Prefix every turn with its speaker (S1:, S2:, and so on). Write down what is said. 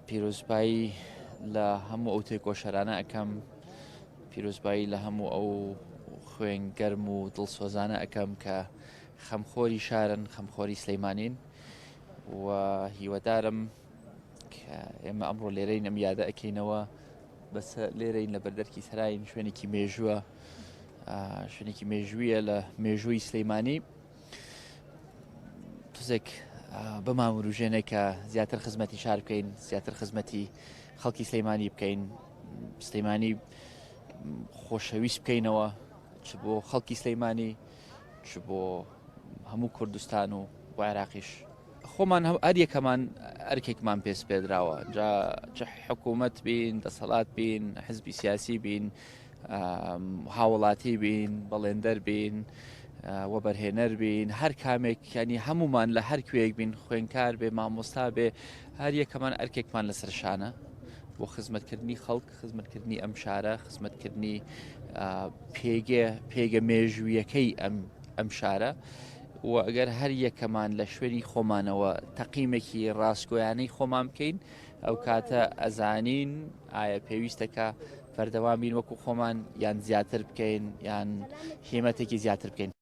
S1: پیرۆزبایی لە هەموو ئەو تێکۆشەرانە ئەکەم، پیرۆزبایی لە هەموو ئەو خوێن گەرم و دڵسۆزانە ئەکەم کە خەمخۆری شارن، خەمخۆری سلەیمانین و هیوادارم کە ئێمە ئەمڕۆ لێرەین ئەم یادە ئەکەینەوە بەس لێرەین لە بەردەرکی سەراین شوێنێکی مێژووە شوێنێکی مێژوویە لە مێژووی سلەیمانی تۆزێک بەمان وروژێنێ کە زیاتر خزمەتی شار بکەین زیاتر خزمەتی خەڵکی سلەیمانی بکەین سلەیمانی خۆشەویست بکەینەوە چ بۆ خەڵکی سلەیمانی چ بۆ هەموو کوردستان و بۆ عێراقیش خۆمان هەر یەکەمان ئەرکێکمان پێ سپێدراوە جا چ حکوومەت بین دەسەڵات بین حزبی سیاسی بین هاوڵاتی بین، بەڵێندەر بین، وەبەرهێنەر بین، هەر کامێک یانی هەمومان لە هەر کوێیەک بین، خوێنکار بێ، مامۆستا بێ، هەر یەکەمان ئەرکێکمان لەسەر شانە بۆ خزمەتکردنی خەڵک، خزمەتکردنی ئەم شارە، خزمەتکردنی پێگە پێگە مێژوویەکەی ئەم ئەم شارە و ئەگەر هەر یەکەمان لە شوێنی خۆمانەوە تەقیمێکی ڕاستگۆیانەی خۆمان بکەین ئەو کاتە ئەزانین ئایا پێویستە کە بەردەوام بین وەکو خۆمان یان زیاتر بکەین یان هیمەتێکی زیاتر بکەین.